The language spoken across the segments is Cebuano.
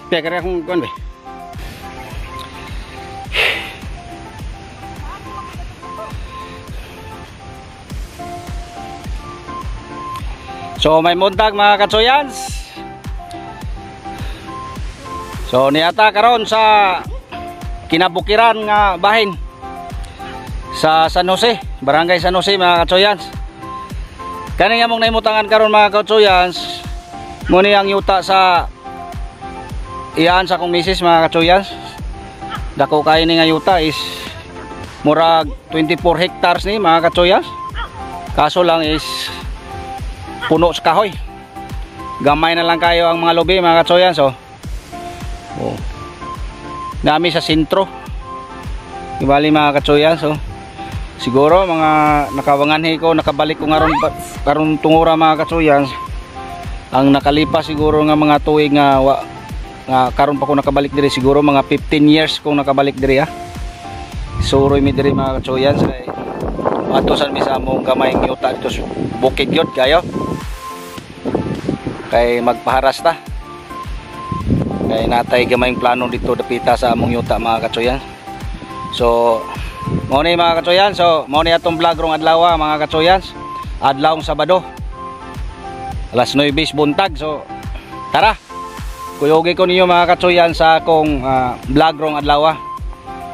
Kaya kaya akong kuan be. So may muntag mga katsoyans. So niata karon sa kinabukiran nga bahin sa San Jose, Barangay San Jose mga katsoyans. Kani nga mong naimutangan karon mga katsoyans, mo ni ang yuta sa iyaan sa akong misis mga katsoyans. Dako kayo ni nga yuta is murag 24 hectares ni mga katsoyans. Kaso lang is puno sa kahoy. Gamay na lang kayo ang mga lubi mga katsoyans, oh. Oh. Nami sa sentro. Ibali mga katsoyans, oh. Siguro mga nakawanganhi ko, nakabalik ko ngaron karon tungura mga katsuyans. Ang nakalipas siguro nga mga tuig nga wa, nga karon pa ko nakabalik diri, siguro mga 15 years kong nakabalik diri, ah. Suroy mi diri mga katsuyans kay atosan mi sa among gamay yuta dito sa bukid gyud kayo. Kay magpaharas ta. Kay natay gamayng plano dito dapita sa among yuta mga katsuyans. So mao ni mga katsoyans, so mao ni atong vlog rong adlaw mga katsoyans. Adlawng Sabado. Alas 9 buntag. So tara. Kuyugi ko ninyo mga katsoyans sa akong vlog rong adlaw.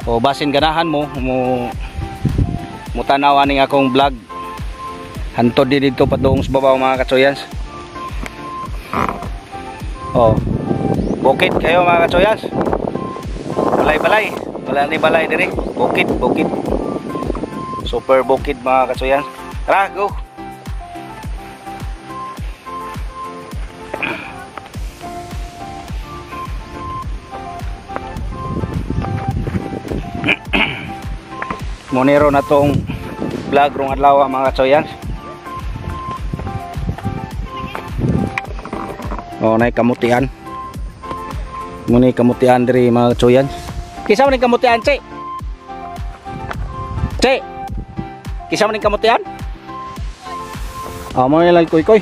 O basin ganahan mo mo mutanaw aning akong vlog. Hantod di dito padung sa babaw mga katsoyans. Oh. Bukid kayo mga katsoyans. Balay-balay. Wala ni balay diri. Bukid, bukid. Super bukid mga katsoyan. Tara, go. Monero na tong vlog rong adlaw mga katsoyan. Oh, nay kamutian. Muni kamutian diri mga katsoyan. Kisa man ning kamutian, che. Che. Kisa man ning kamutian? Ah, mo lang kuy-kuy.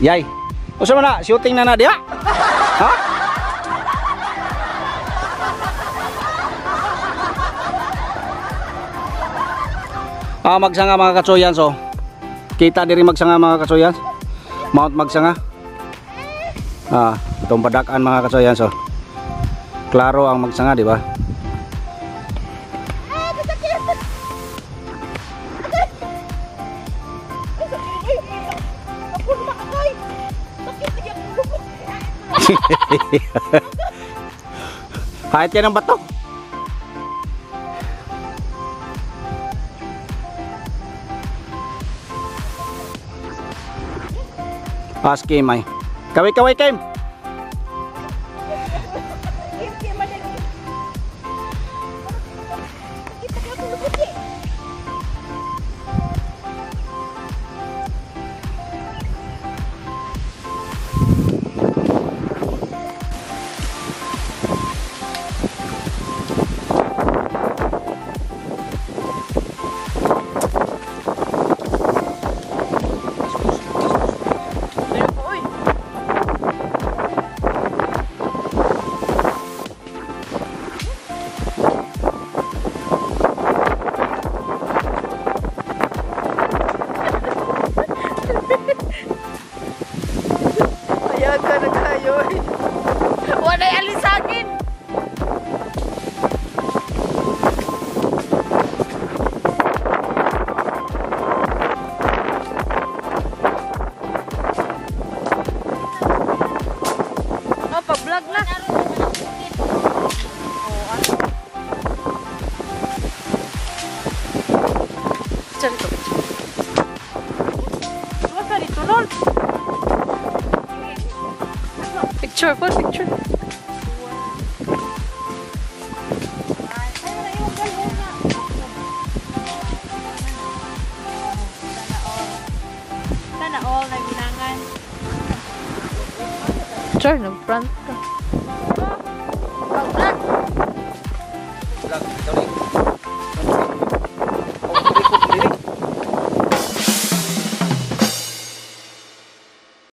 Yay. Usa man na shooting na na diha? Ha? Ah, magsanga mga katsoyans, oh. Kita diri magsanga mga katsoyans. Mount Magsanga. Ah, itong padakan mga katsoyans, oh. Klaro ang magsanga, di ba? Kahit yan ang bato. Pas Kim ay. Kaway-kaway Kim. Walay alisagin. Oh, pag-vlog na. Picture ito. Wala dito nun. Picture po, picture. Sana all nagbinangan. Picture, nag-front ka.